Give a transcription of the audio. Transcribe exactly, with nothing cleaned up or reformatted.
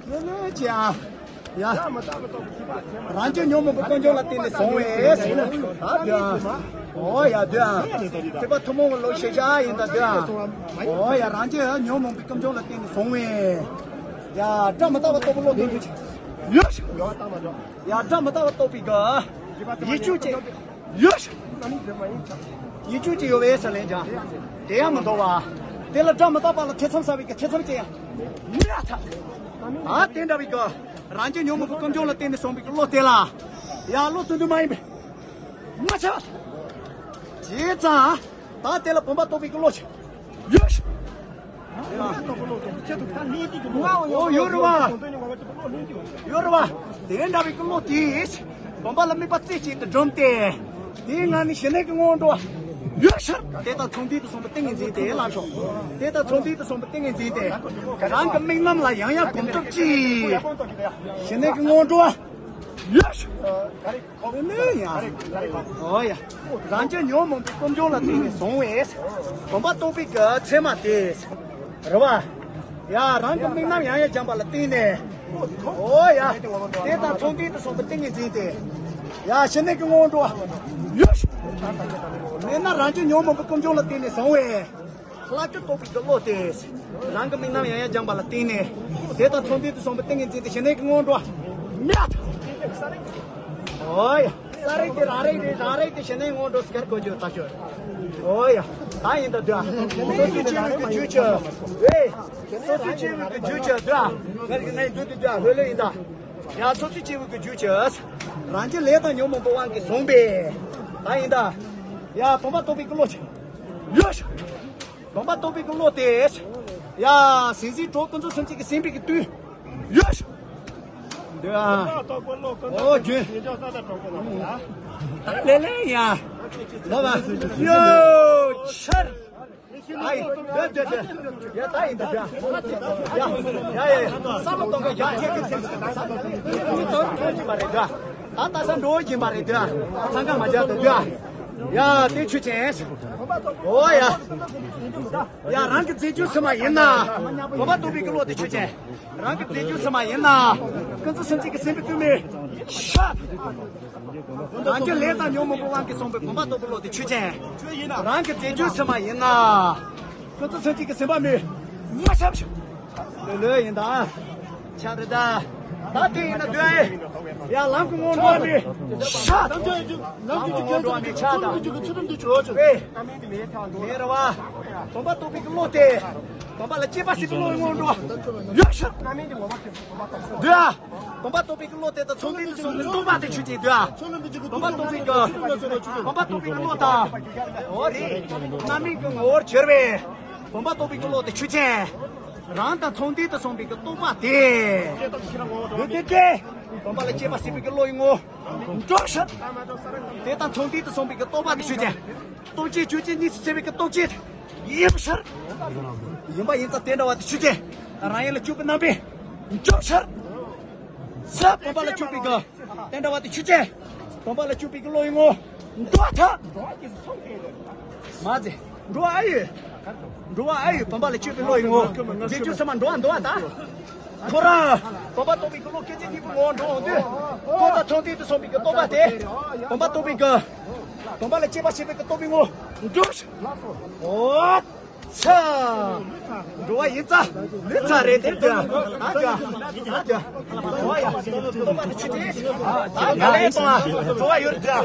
ལོས་ལོས་ཀྱི་ཨ། ཡ། རང་རྒྱུ་ཉོན་མོངས་པའི་ཀུན་འབྱུང་ལ་བརྟེན་ནས་བཟུང་བས། ད་དུ་ཨ། ཨོ་ཡ་དུ་ཨ། ཐེག་པ་ཐུན་མོང་གི་བློ་ཤེས་བྱ་ཡིན་ད་དུ་ཨ། ཨོ་ཡ་རང་རྒྱུ་ཉོན་མོངས་པའི་ཀུན་འབྱུང་ལ་བརྟེན་ནས་བཟུང་བས། ཡ་སྒྲ་མི་རྟག་པ་རྟོགས་པའི་བློ་དོན་དུ་ཡོད། ཡ་སྒྲ་མི་རྟག་པ་རྟོགས་པའི་གི་ཡིད་དཔྱོད་ཅན། ཡོད། ཡིད་དཔྱོད་ཅིག་ཡོད་པའི་ས་ལན་ཀྱང་། དེ་ཡང་མི་འདོར་བ། དེ་ལ་སྒྲ་མི་རྟག་པ་ལ་ཐེ་ཚོམ་ཟ་བའི་གི་ཐེ་ཚོམ་ཅན་ཡང་། མི་ཡ་ཐ། ཨ་དེ་འདྲ་བའི་གི། རང་རྒྱུ་ཉོན་མོངས་པའི་ཀུན་འབྱུང་ལ་བརྟེན་ནས་བྱུང་བའི་གི་བློ་དེ་ལ། ཡ་བློ་དོན་དུ་མ་ཡིན་པའི། མ་ཆགས། བྱས་ཙང་། ད་དེ་ལ་བུམ་པ་རྟོགས་པའི་གི་བློ་ཅིག་ཡོད། ཨོ་ཡོད་རེད་བ། ཡོད་རེད་བ། དེ་འདྲ་བའི་ཀློང་དེ། བུམ་པ་ལ་དམིགས་པ་རྩེ་གཅིག་ཏུ་བསྒྲིམས་ཏེ། དེའི་ངང་ནས་ཞི་གནས་ཀྱི་སྔོན་འགྲོ། ཡོད་ཕྱིར། དེ་དང་ཚོགས་འདུས་དུ་སོང་བའི་ཏིང་ངེ་འཛིན་དེ་ལ་ཞོག་དེ་དང་ཚོགས་འདུས་དུ་སོང་བའི་ཏིང་ངེ་འཛིན་དེ། རང་གི་དམིགས་རྣམ་ལ་ཡང་ཡང་སྒོམ་སྒྲུབ་ཀྱིས། ཞི་གནས་ཀྱི་སྔོན་འགྲོ། ཡོད་ཕྱིར། ཨོ་ཡ། རང་རྒྱུ་ཉོན་མོངས་པའི་ཀུན་འབྱུང་ལ་བརྟེན་ནས་བྱུང་བས། བུམ་པ་རྟོགས་པའི་གི་མཚན་མ་དེ། རེད་བ། ཡ་རང་གི་དམིགས་རྣམ་ཡང་ཡང་སྦྱངས་པ་ལ་བརྟེན་ནས། ཨོ་ཡ། དེ་དང་ཚོགས་འདུས་དུ་སོང་བའི་ཏིང་ངེ་འཛིན་དེ། ཡ་ཞི་གནས་ཀྱི་སྔོན་འགྲོ། ཡོད། མེད་ན་རང་རྒྱུ་ཉོན་མོངས་པའི་ཀུན་འབྱུང་ལ་བརྟེན་ནས་བྱུང་བས། ལྷག་རྒྱུ་རྟོགས་པའི་གི་བློ་དེ། རང་གི་དམིགས་རྣམ་ཡང་ཡང་སྦྱངས་པ་ལ་བརྟེན་ནས། དེ་དང་ཚོགས་འདུས་དུ་སོང་བའི་ཏིང་ངེ་འཛིན་དེ་ཞི་གནས་ཀྱི་སྔོན་འགྲོ། མེད། ཨོ་ཡ། ས་རིག་དེ་རང་རིག་རེད། རང་རིག་དེ་ཞི་གནས་སྔོན་འགྲོ་སྐར་གོ་རྒྱུ་ལྟ་ཞོར། ཨོ་ཡ། ད་ཡིན་ད་དུ་ཨ། སོ་སོའི་སྐྱེ་བོའི་གི་རྒྱུད་ཀྱི། ཨེ། སོ་སོའི་སྐྱེ་བོའི་གི་རྒྱུད་ཀྱི་དུ་ཨ། ངས་ཀྱི་ངས་འདུག་དུ་དུ་ཨ་ལྷོད་ལྷོད་ཡིན་ད། ཡ་སོ་སོའི་སྐྱེ་བོའི་གི་རྒྱུད་ཀྱི། རང་རྒྱུད་ལས་དང་ཉོན་མོངས་པའི་དབང་གིས་བྱུང་བས། ད་ཡིན་ད། ཡ་བུམ་པ་རྟོགས་པའི་གི་བློ་ཅིག་ཡོད། བུམ་པ་རྟོགས་པའི་གི་བློ་དེ། ཡ། སེམས་ཅན་གྲོགས་ཀུན་རྫོབ་སེམས་ཅན་གྱི་སེམས་པའི་གི་དུས། ཡོད། འདི་ཨ། ཨོ་རྒྱུན། ལེ་ལེ་ཡ། ལོ་བ། ཡོད་ཕྱིར། ཨའི། ཡོད་ཡོད་ཡོད། ཡ་ད་ཡིན་ད་ཡ། ཡ་ཡ་ཡ། བསམ་བློ་གཏོང་གི་ཡ་ཁྱེད་ཀྱི་སེམས་ཀྱི་བསམ་བློ་གཏོང་གི་མ་རེད་ད། ད་ལྟ་ས་འགྲོ་གི་མ་རེད་ད། འཚང་ཁ་མ་རྒྱག་ད་ད། ཡ་དེ་ཆོས་ཅན། ཨོ་ཡ། ཡ་རང་གི་རྫས་རྒྱུད་ཚད་མ་ཡིན་ན། བུམ་པ་རྟོགས་པའི་གི་བློ་དེ་ཆོས་ཅན། རང་གི་རྫས་རྒྱུད་ཚད་མ་ཡིན་ན། ཀུན་རྫོབ་སེམས་ཅན་གྱི་སེམས་པའི་དུས་མིན། ཤ། རང་རྒྱུད་ལས་དང་ཉོན་མོངས་པའི་དབང་གིས་བྱུང་བའི་བུམ་པ་རྟོགས་པའི་བློ་དེ་ཆོས་ཅན། རང་གི་རྫས་རྒྱུད་ཚད་མ་ཡིན་ན། ཀུན་རྫོབ་སེམས་ཅན་གྱི་སེམས་པ་མིན། མ་ཤ་བ་ཤ། ལོས་ལོས་ཡིན་ད། ཆ་རེ་ད། ད་དེ་ཡིན་ན་དུ་ཨེ། ཡ་ལམ་གྱི་སྔོན་འགྲོ་ནི། ཤ། ལམ་གྱི་སྔོན་འགྲོ་ནི་ཆ་ད། ཨེ། མེ་ར་བ། བུམ་པ་རྟོགས་པའི་གི་བློ་དེ། བུམ་པ་ལ་སྐྱེས་པ་སྲིད་པའི་བློའི་སྔོན་འགྲོ། ཡོད་ཤ། དུ་ཨ། བུམ་པ་རྟོགས་པའི་གི་བློ་དེ་དང་ཚོགས་འདུས་དུ་སོང་བའི་རྟོག་པ་དེ་ཆོས་ཅན་དུ་ཨ། བུམ་པ་རྟོགས་པའི་གི། བུམ་པ་རྟོགས་པའི་གི་བློ་དང་། འོ་རེད། རྣམ་སྨིན་གྱི་ངོ་བོར་གྱུར་པའི། བུམ་པ་རྟོགས་པའི་གི་བློ་དེ་ཆོས་ཅན། རང་དང་ཚོགས་འདུས་དུ་སོང་བའི་གི་རྟོག་པ་དེ། དེ་དེ་དེ། བུམ་པ་ལ་སྐྱེས་པ་སྲིད་པའི་གི་བློ་ཡི་ངོ་བོ། འགྲོ་ཤ། དེ་དང་ཚོགས་འདུས་དུ་སོང་བའི་གི་རྟོག་པ་དེ་ཆོས་ཅན། རྟོག་བཅས་ཆོས་ཅན་གཉིས་སུ་ཕྱེ་བའི་གི་རྟོག་བཅས་དེ། ཡིན་ཕྱིར། ཡིན་པ་ཡིན་ཙང་དེ་འདྲ་བ་དེ་ཆོས་ཅན། རང་ཡུལ་ལ་གྱུར་པའི་རྣམ་པའི། འཇོག་ཕྱིར། ས་བུམ་པ་ལ་གྱུར་པའི་གི། དེ་འདྲ་བ་དེ་ཆོས་ཅན། བུམ་པ་ལ་གྱུར་པའི་གི་བློ་ཡི་ངོ་བོ། འགྲོ་ཐ། མ་ཟེ། འགྲོ་ཨ་ཡོད། འགྲོ་ཨ་ཡོད་བུམ་པ་ལ་གྱུར་པའི་བློ་ཡི་ངོ་བོ། རྫས་རྒྱུད་ཚད་མ་འགྲོ་ཨ་འདོ་ཨ་ད། ཁོ་རང་། བུམ་པ་རྟོགས་པའི་གི་བློ་སྐད་ཅིག་གཉིས་པོའི་ངོ་བོ་འགྲོ་འོང་དུས། རྟོག་དང་ཚོགས་འདུས་དུ་སོང་བའི་གི་རྟོག་པ་དེ། བུམ་པ་རྟོགས་པའི་གི། བུམ་པ་ལ་སྐྱེས་པ་སྲིད་པའི་གི་རྟོག་པའི་ངོ་བོ། འགྲོ། འོ། ཚ། འགྲོ་བ་ཡིན་ཙང་། ལུས་ཚ་རེད་དེ་དེ། ཨ་ཅག་ཨ་ཅག་འགྲོ་བ་ཡ། འགྲོ་བ་ཡིན་ཙང་། འགྲོ་བ་ཡོད་དེ།